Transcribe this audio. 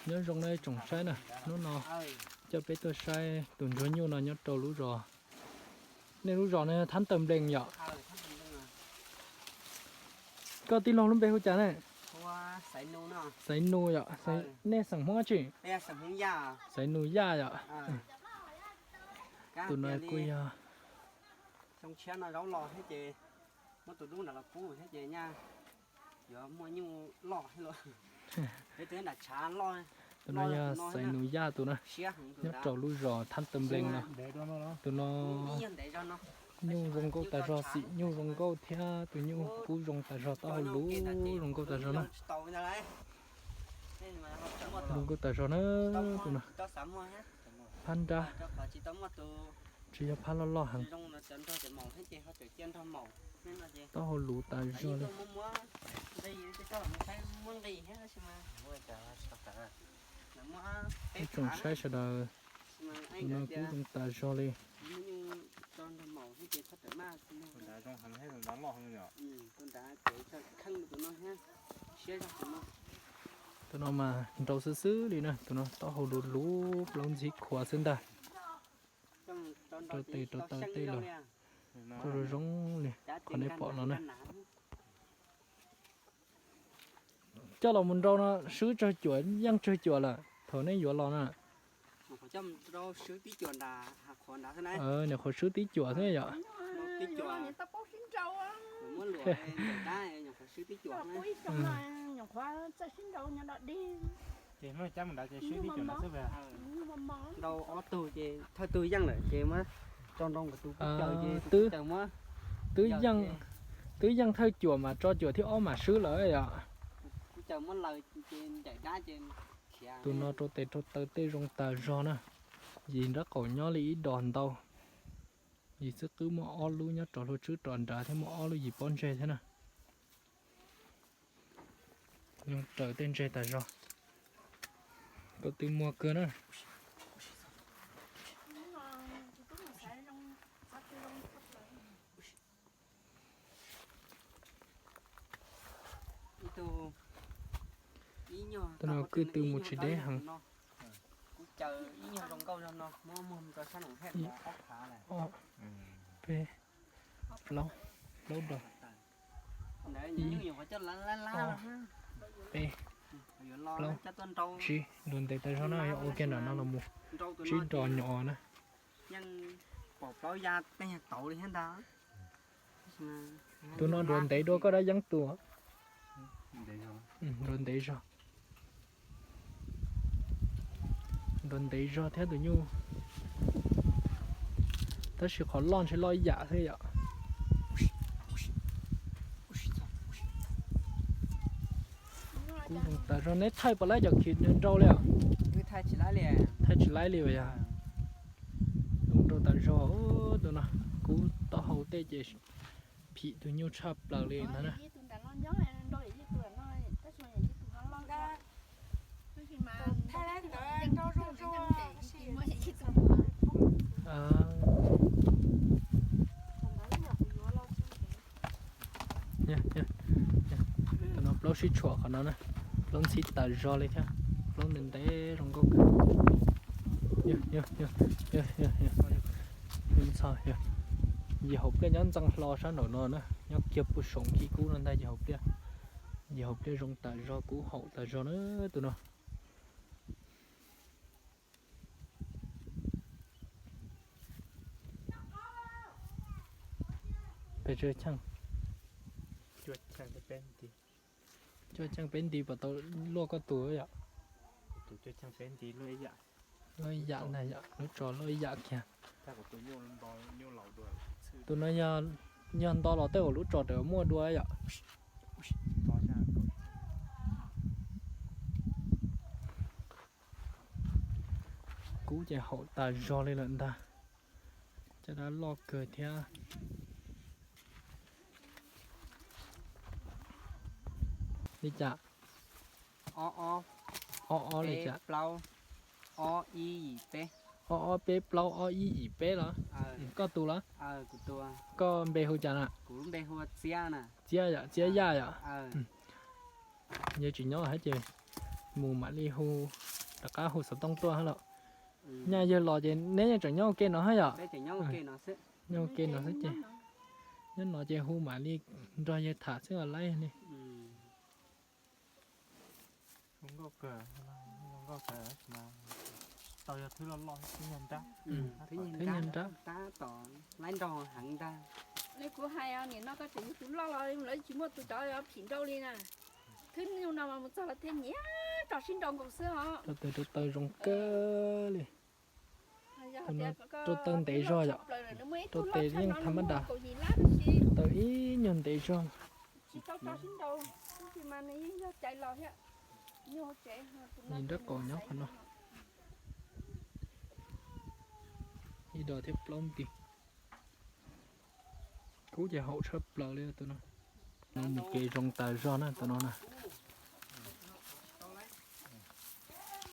Nyob zoo nawb tsoom saib na, hnub no coj peb tuaj saib tus ntsuag nyuj no nyob rau lub zos. Nej lub zos no Thab Taw Nplees yom? Koj tij laug lub npe hu cas ne? Xaiv Nus yom? Nej xeem Hmoob tsi? Xaiv Nus Yaj yom? Tus no kuj yog tus no yog Xaiv Nus Yaj tus na, nyob rau lub zos Thab Taw Nplees no. Tus no nyuj zoo nkauj tas zog, xim nyuj zoo nkauj thiab tus nyuj kub zoo tas zog, taub hau luv zoo nkauj tas zog na. Zoo nkauj tas zog na, tus no phab nrab. Tsis yog phab loj loj heev. Taub hau luv tas zog li. Ib tsoom saib sawv daws, tus no kub zoo tas zog li. Tus no mas nrau xwb xwb li na, tus no taub hau luv luv plaub ntxhib khuav xwb ntag. Rau tes rau taw tej los zoo zoo li qhov nej pom no na. Coj los mus nrau no swb tsawg cuam, yeej tsawg cuam lawm thaum nej yuav los na? Nyuam qhuav swb tib cuam xwb yom. Rau ob tug ces thawj tug yeej lawm ces muab tso nrau nkawd tus kuj caws ces kuj caws muab, twb yeej thawj cuam mas tso cuam thib ob mas swb lawm yom. Kuj caws muab laws ces ncaim dab ces khiav. Tus no rau tes rau taw tej zoo tas zog na. Yim nrab qaum nyob li ib dos ntau. Yim xwb qwb muaj ob lub nyob rov hlua tswb rov nrad thiab muaj ob lub yim pob ntseg thiab na. Zoo raws tej ntseg tas zog. Koj twb muag kawg na. Tus no kwj tw mus tsis deb heev. Peb, plaub, plaub dos, ib, ob, peb, plaub, tsib, nrau ntev tas zog na, yog ua kiag nram no los mus tsib dos nyuam os na. Tus no nruav ntev dua koj dab yeeb tus. Nruav ntev zog. Nruav ntev zog thiab tus nyuj. Tab sis qhov loj ntshe loj ib yam xwb yom. Kub zoo tas zog, neb thaij puas laib cov khiv nrau li os? Thaij tsis laib li yog. Zoo nrau tas zog tus no, kub taub hau tej ces phim tus nyuj tshaj plaws li ntag na. Tus no plaub sib tshuam qhov no na, plaub ntxhib tas zog li thiab, plaub ntev ntev zoo nkauj kawg. Yim hauv pliaj nyob ntxeev hlo sab nraum no na, nyob kiag puag saum nkhib kub no ntag yim hauv pliaj. Yim hauv pliaj zoo tas zog, kub haum tas zog na tus no. Pes tsawg cheej? Cuaj cheej peb nti puas tau luaj koj tus yom? Luaj ib yam ntag yom, lub tsov luaj ib yam kiag. Tus no yog nto los tej uas lub tsov raws muaj dua yom. Kub ces haum tas zog li lawm ntag. Caj dab loj kawg thiab. Li cas? Ob ob li cas? Ob ob peb plaub ob ib yim peb los? Koj tus los? Koj npe hu cas na? Txiab yom, Txiab Yaj yom. Yog tsis nyob hab ces mus mam li hu Rov qab hu xov tooj tuaj hab los. Nyaj yawg los ces neb yeej tseem nyob ua ke no hab yom? Nyob ua ke no xwb ces, nyob no ces hu mam li nrog yawg tham xwb os laib li. Thwb nyuag nrab. Kuv hais nim no koj tseem yug tus loj los lawv tsis muaj tus cov phim nrau li na. Thwb nyuag no mas mus txog los thiaj nyiam tso sib nrau nkaus xwb os. Rau tes rau taw zoo kawg li. Rau taw ntev zog yom. Rau tes yeej tham mab das, taw ib nyuag ntev zog. Nim nrab qaum nyob qhov no. Ib dos thiab plaub nti. Kub ces haum tshaj plaws li tus no. No mus kev zoo tas zog na tus no na.